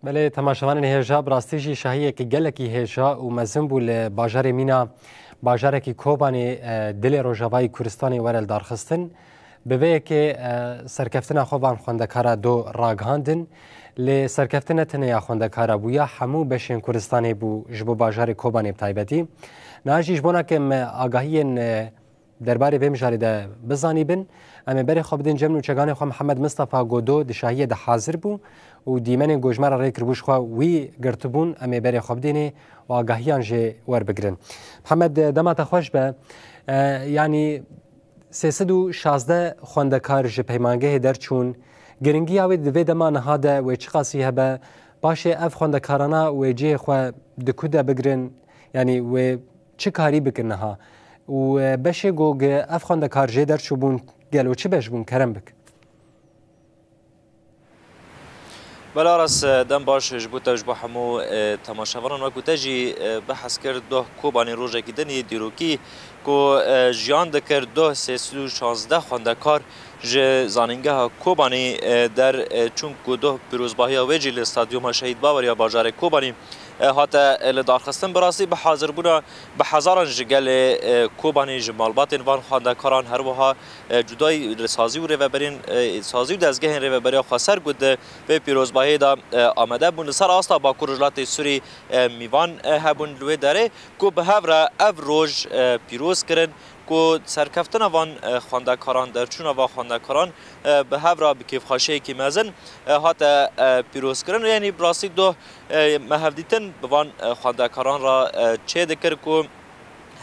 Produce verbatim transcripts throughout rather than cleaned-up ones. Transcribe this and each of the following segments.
Belê, temaşevanên hêja, bi rastî jî şahiyekî gelekî hêja û mezin bû li bajarê Mîna, bajarekî Kobanê, e, dilê Rojavayê Kurdistanê were lidarxistin. Bi vê yekê, e, serkeftina xwe van xwendekara do ragihandin. Lê serkeftin ne tenê ya xwendekara bû, ya hemû beşên Kurdistanê bû, ji bo bajarê Kobanê bi taybetî. Niha jî ji bona ke me agahiyên, e, derbarê vê mijarê de bizanîbin, em ê berê xwe bidin cem nûçeganê xwe Mihemed Mistefa ku do di şahiyê de hazir bû û dîmenên ku ji me re rê kiribû ji xwe wî girtibûn, em ê berê xwe bidênê û agahiyan jê werbigirin. Mihemed, dema te xweş be. E, yanî sê sed û şazdeh xwendekar ji peymangehê derçûn. Giringiya wê di vê dema niha de wê çiqasî hebe? Paşê ev xwendekarana wê cihê xwe di ku de bigrin? Yanî wê çi karî bikin niha? Û, e, beşê ku gi-, ev xwendekar jê derçûbûn, gelo çi beş bûn? Kerem bik. Bela Aras, e, dem baş ji bo te, ji bo hemû, e, temaşevanan. Wekû te jî, e, behs kir, doh Kobanê rojekî din yê dîrokî ku, e, jiyan dikir, doh sê sed û şazdeh xwendekar ji zanîngeha Kobanê, e, der, e, çûn ku doh pîrozbahiya wê jî li Stadyuma Şehîd Bawer ya bajarê Kobanê, e, hate, e, lidarxistin. Bi rastî bi hazirbûna bi hezaran ji gelê, e, Kobanê, ji malbatên van xwendekaran, her wiha, e, cudayî li sazî û rêveberên, e, sazî û dezgehên rêveberiya xweser ku di vê pîrozbahiyê de, e, amade bûn. Li ser asta Bakur Rojhilatê Sûrî, e, mîvan, e, hebûn li wê derê ku bi hev re ev roj, e, pîroz kirin ku serkeftina van, e, xwendekaran, derçûna van xwendekaran, e, bi hev re bi kêfxweşiyekî mezin, e, hate, e, pîrozkirin. Yanî bi rastî doh, e, me hevdîtin bi van, e, xwendekaran re, e, çê dikir ku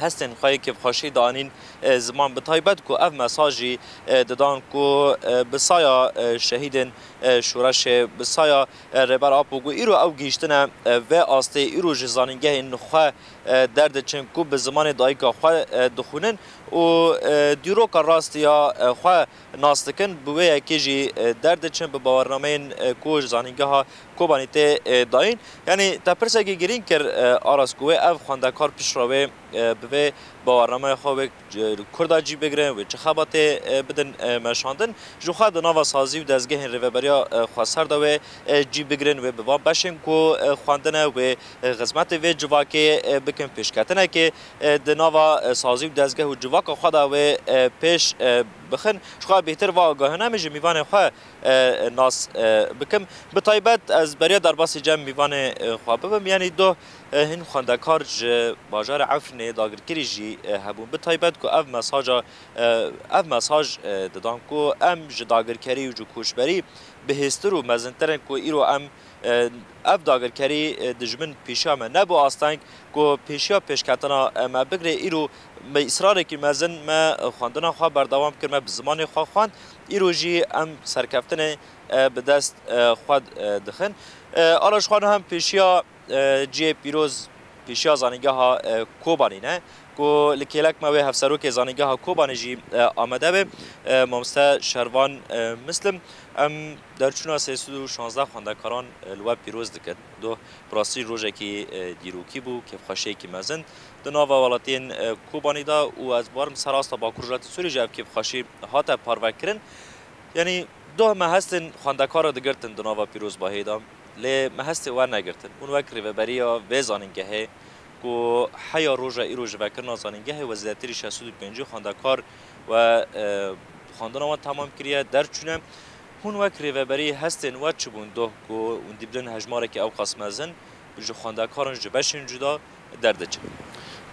hestên xwe yê kêfxweşî dianîn, e, ziman, bi taybet ku ev mesaj jî, e, didan ku, e, bi saya, e, şehîdên, e, şoreşê, bi saya, e, Rêber Apo ku îro ew gihîştine, e, vê astê, îro ji zanîngehên xwe, e, derdiçin ku bi zimanê dayika xwe, e, dixwînin û, e, dîroka rastî ya, e, xwe nas dikin, bi wê yekê jî, e, derdiçin, bi bawernameyên, e, ku ji zanîngeha Kobanî tê, e, dayîn. Yanî te pirsekî girîng kir, e, Aras, ku wê ev xwendekar piştre wê, e, bi vê bawernameya xwe wê, e, Kurda cî bigrin, wê çi xebatê, e, bidin, e, meşandin. Ji xwe di nava sazî û dezgehên rêveberiya, e, xweser de wê, e, cî bigrin, wê bi van beşên ku, e, xwendine, wê, e, xizmetê vê civakê, e, bikin, pêşketinekê, e, di nava, e, sazî û dezgeh û civaka xwe de wê, e, pêş, e, bixin. Ji xwe bêhtir va agahina min ji mîvanê xwe, e, nas, e, bikim. Bi taybet ez beriya derbasî cem mîvanê, e, xwe bibim. Yanî doh, e, hin xwendekar ji bajarê Efrînê dagirkerî jî, e, hebûn. Bi taybet ku ev mesaja, e, ev mesaj, e, didan ku em ji dagirkerî û ji koçberî bihêztir û mezintir in ku îro em, e, ev dagirkerî, e, dijmin pêşiya me nebû asteng ku pêşiya pêşketina, e, me bigre. Îro bi îsrarekî mezin me, e, xwendina xwe berdewam kir, me bi zimanê xwe xwend. Îro jî em serkeftinê, e, bi dest, e, xwe, e, dixin. E, Aras, ji xwe niha em pêşiya, e, cihê pîroz, pêşiya zanîngeha, e, Kobanî ne, ku li kêlek me wê hevserokê zanîngeha Kobanê jî, e, amade be, e, mamoste Şervan, e, Mislim. Em derçûna sê sed û şazdeh xwendekaran, e, li we pîroz dikin. Doh bi rastî rojekî, e, dîrokî bû, kêfxweşiyekî mezin di nava welatiyên, e, Kobanî de û ez bawerim ser asta Bakur Rojhilatê Sûrî jî ev kêfxweşî hate parvekirin. Yanî doh me hestên xwendekar re digirtin di nava pîrozbahiyê de, lê me hestê we negirtin. Hûn wek rêveberiya vê zanîngehê ku heya roja îro ji vekirina zanîngehê we zêdetirî şeş sed û pêncî xwendekar we, e, xwendina wan temam kiriye, derçûne. Hûn wek rêveberî hestên we çi bûn doh ku hûn dî bidin hejmarekî ewqas mezin ji xwendekaran ji beşên cuda derdiçin?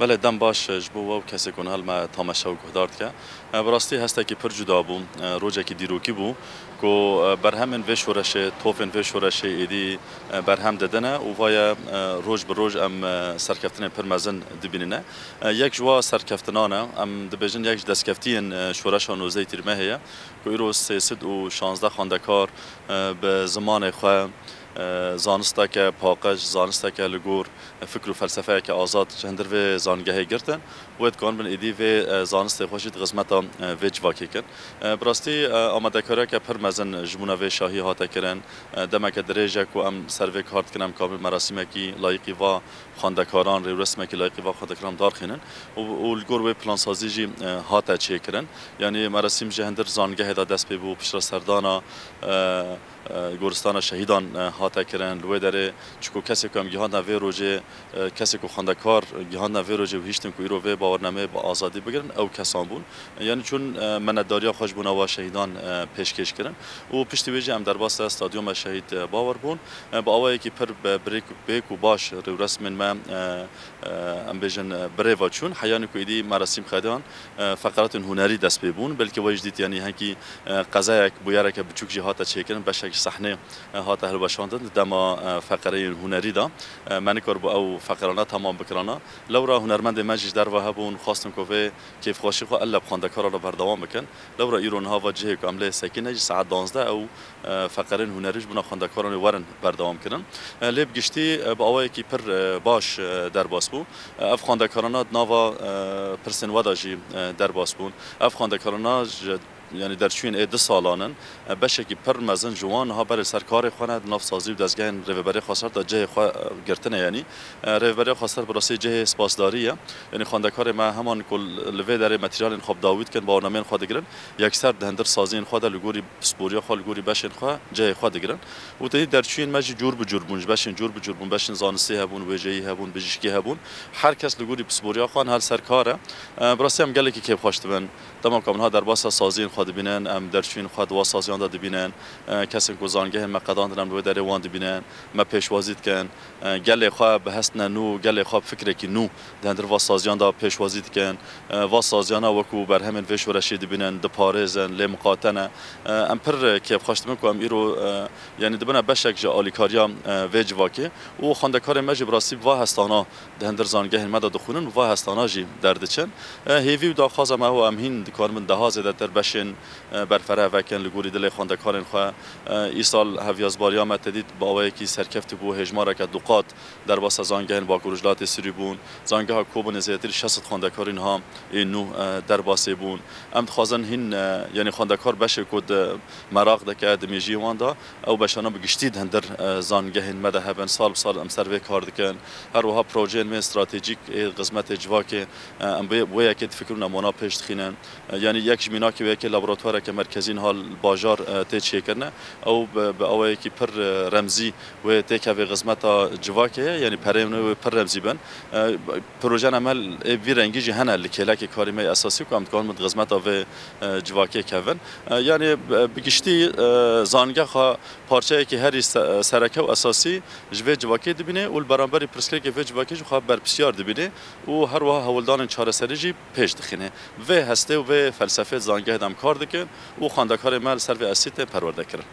Belê, dem baş ji bo we û kesê ku niha li me temaşe û guhdar dike. E, bi rastî hestekî pir cuda bû, e, rojekî dîrokî bû ku, e, berhemên vê şoreşê, tofên vê şoreşê êdî, e, berhem didine û vaye, e, roj bi roj em, e, serkeftinên pir mezin dibînine. E, yek ji wa serkeftinan e, em dibêjin yek ji destkeftiyên, e, şoreşa nozdehê Tîrmehê ye, ku îro sê sed û şazdeh xwendekar, e, bi zimanê xwe, e, zanisteke paqij, zanisteke li gor fikr û felsefeyeke azad ji hundir vê zanîngehê girtin. Wê dikanibin êdî vê, e, zanistê xwe jî di xizmeta, e, vê civakê kin. E, bi rastî, e, amadekariyeke pir mezin ji bona vê şahî hate kirin. E, demeke dirêj e ku em ser vê kar dikin, em kabin merasîmekî layîqî va xwendekaran, rêwresimekî layîqî va xwendekaran darxînin û, û li gor wê plansazî jî, e, hate çêkirin. Yanî merasîm ji hundir zanîngehê de dest pê bû, piştre serdana, e, e, goristana şehîdan, e, hate kirin. Li wê derê çiko kesê ku em gihandin vê rojê, e, kesê ku xwendekar gihandin vê rojê û hiştin ku îro vê bawernameyê bi azadî bigirin, ew kesan bûn. E, yanî çûn, e, menetdariya xwe ji bona wa şehîdan, e, pêşkêş kirin. Û piştî wê jî em derbasa stadyuma şehîd, e, Bawer bûn. E, bi awayekî pir bi birêk û pêk û baş rêwresmên me, e, e, em bêjin, e, birêve çûn. Heyanî ku êdî merasîm xediyan, e, feqeratên hunerî dest pê bûn. Belkî we jî dît, yanî hinkî, e, qezayek, bûyereke biçûk jî hate çêkirin, beşek ji sehnê, e, hate hilweşandin. Di dema, e, feqereyên hunerî de, e, me nikaribû ew feqerana temam bikirana. Lewra hunermendê me jî ji derve hebûn, xwestin ku vê kêfxweşî xwe elle bi xwendekaran re berdewam bikin. Lewra îro niha va cihê ku em lê sekîne jî saet danzdeh ew, e, feqerên hunerî ji bona xwendekaran ê werin berdewam kirin. E, lê bi giştî, e, bi awayekî pir, e, baş, e, derbas bû. E, ev xwendekarana di nava, e, pirsên we de jî, e, derbas bûn. Ev xwendekarana ji, yanî derçûyên ê du salan in. E, beşekî pir mezin ji wan niha berê ser karê xwe ne, di nav sazî û dezgehên Rêveberiya Xweser de cihê xwe, e, girtine, yanî. E, Rêveberiya Xweser bi rastî cihê spasdarî ye. Yanî xwendekarê me heman ku li vê derê materyalên xwe bi dawî dikin, bawernameyên xwe digirin, yekser di hundir saziyên xwe de li gorî pisporiya xwe, li gorî beşên xwe cihê xwe digirin. Û tedî derçûyên me jî cûr bi cûr bûn, ji beşên cûr bi cûr bûn, beşên zanistî hebûn, wêjeyî hebûn, bijîşkî hebûn. Her kes li gorî pisporiya xwe niha li ser kar e. E, bi rastî em gelekî kêfxweş dibin. Dema ku em niha derbasa saziyên xwe dibînin, em derçûyên xwe di wa saziyan de dibînin. E, kesên ku zangehên me qedandin em li wê derê wan dibînin, me pêşwazî dikin. E, gelê xwe bi hestine nû, gelê xwe bi fikrekî nû di hundir va saziyan de pêşwazî dikin. E, va saziyana wekû berhemên vê şoreşê dibînin, diparêzin, lê miqate ne. E, em pir kêfxweş dibin ku em îro, e, yanî dibine beşek ji alîkariya, e, vê civakê û xwendekarên me jî bi rastî bi va hestana di hundir zangehên me de dixwînin û va hestana jî derdiçin. E, hêvî û daxwaza me ew e, em hîn dikaribin deha zêdetir beşên, e, berfireh vekin li gorî dilê xwendekarên xwe. E, îsal hevyazbariya me tedît bi awayekî serkeftî bû, hêjmareke duqat derbasa zangehên Bakur û Rojhilatê Sûrî bûn. Zangeha Kobanê zêdetir ji şeş sed xwendekarî niha ê nû, e, derbasê bûn. Em dixwazin hîn, e, yanî xwendekar beşê ku di meraq dike, di mêjiyê wan de, ew beşana bi giştî di hundir, e, zangehên me de hebin. Sal bi sal em ser vê kar dikin. Her wiha projeyên me stratejîk ê xizmetê civakê, e, em bi wê yekê difikirin, em wana pêş dixînin. E, yanî yek ji mînakê wê yekê laboratuwareke merkezî niha li bajar, e, tê çêkirine. Ew bi, bi awayekî pir, e, remzî wê têkevê xizmeta civakê ye, yanî pereyên wê pir remzî bin. E, projeyên me ê vî rengî jî hene li kêlekê karê me yê esasî ku em dikarin bi xizmeta vê, e, civakê kevin. E, yanî, e, bi giştî, e, zangeha parçeyekî herî se-, sereke û esasî ji vê civakê dibîne û li beramberî pirsgirêkê vê civakê jî xwe berpirsiyar dibîne û her wiha hewldanên çareserî jî pêş dixîne. Vê hestê û vê felsefê di zangehê de em kar dikin û xwendekarê me li ser vê hestî tên perwerdekirin.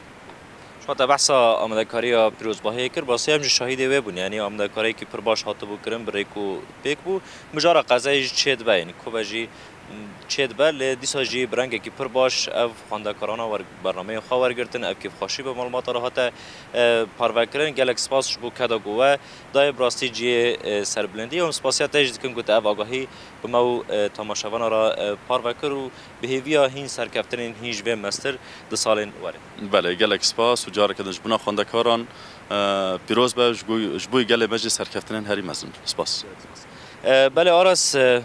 Şima te behsa amadekariya pîrozbahiyê kir, bi rastî em jî şahidê wê bûn, yanî amadekariyekî pir baş hatibû kirin, bi rêk û pêk bû. Mijara qezayê jî çêdibe, yanî kove jî, m, çêdibe, lê dîsa jî bi rengekî pir baş ev xwendekarana wer-, bernameyên xwe wergirtin, ev kêfxweşî bi malbata re hate, e, parvekirin. Gelek spas ji bo keda ku we dayê, bi rastî cihê, e, serbilindî ye û em spasiya te jî dikin ku te ev agahî bi me û, e, temaşevana re, e, parve kir û bi hêviya hîn serkeftinên hîn ji vê mestir di salên werê. Belê, gelek spas û careke din ji bona xwendekaran, e, pîroz be, ji bo, ji bo gelê me jî serkeftinên herî mezin. Spas. E, belê Aras, e,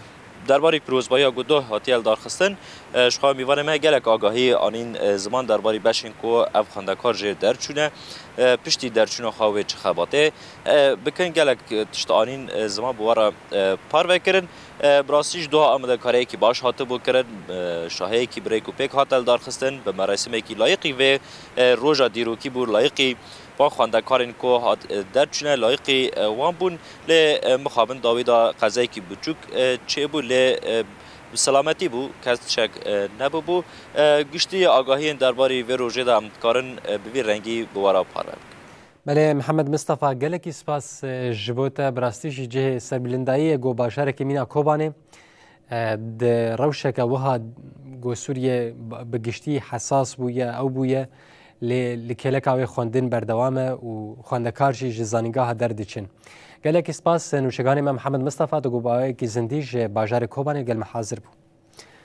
derbarî pîrozbahiya ku doh hatiye lidarxistin, e, ji xwe mîvanê me gelek agahî anîn, e, ziman derbarî beşên ku ev xwendekar jê derçûne, e, piştî derçûna xwe wê çi xebatê, e, bikin, gelek, e, tişt anîn, e, ziman bi we re, e, parve kirin. E, bi rastî jî doha amadekariyekî baş hatibû kirin, e, şaheyekî bi rêk û pêk hate lidarxistin, bi merasîmekî layiqî vê, e, roja dîrokî bû, layiqî van xwendekarên ku hat, e, derçûne, layiqî, e, wan bûn. Lê, e, mixabin dawî de qezayekî biçûk, e, çêbû, lê, e, bi selametî bû, kes tişek, e, nebûbû. E, giştî agahiyên derbarî vê rojê de em dikarin, e, bi vî rengî bi we re parve bikin. Belê, Mihemed Mistefa, gelekî spas, e, ji bo te. Bi rastî jî cihê serbilindayî ye ku bajarekî mîna Kobanê, e, di rewşeke wiha ku Sûriye bi giştî hesas bûye, ew bûye, lê li kêleka wê xwendin berdewam e û xwendekar jî ji zanîngeha derdiçin. Gelekî spas, nûçeganê me Mihemed Mistefa, di ku bi awayekî zindî ji bajarê Kobanê gel me hazir bû.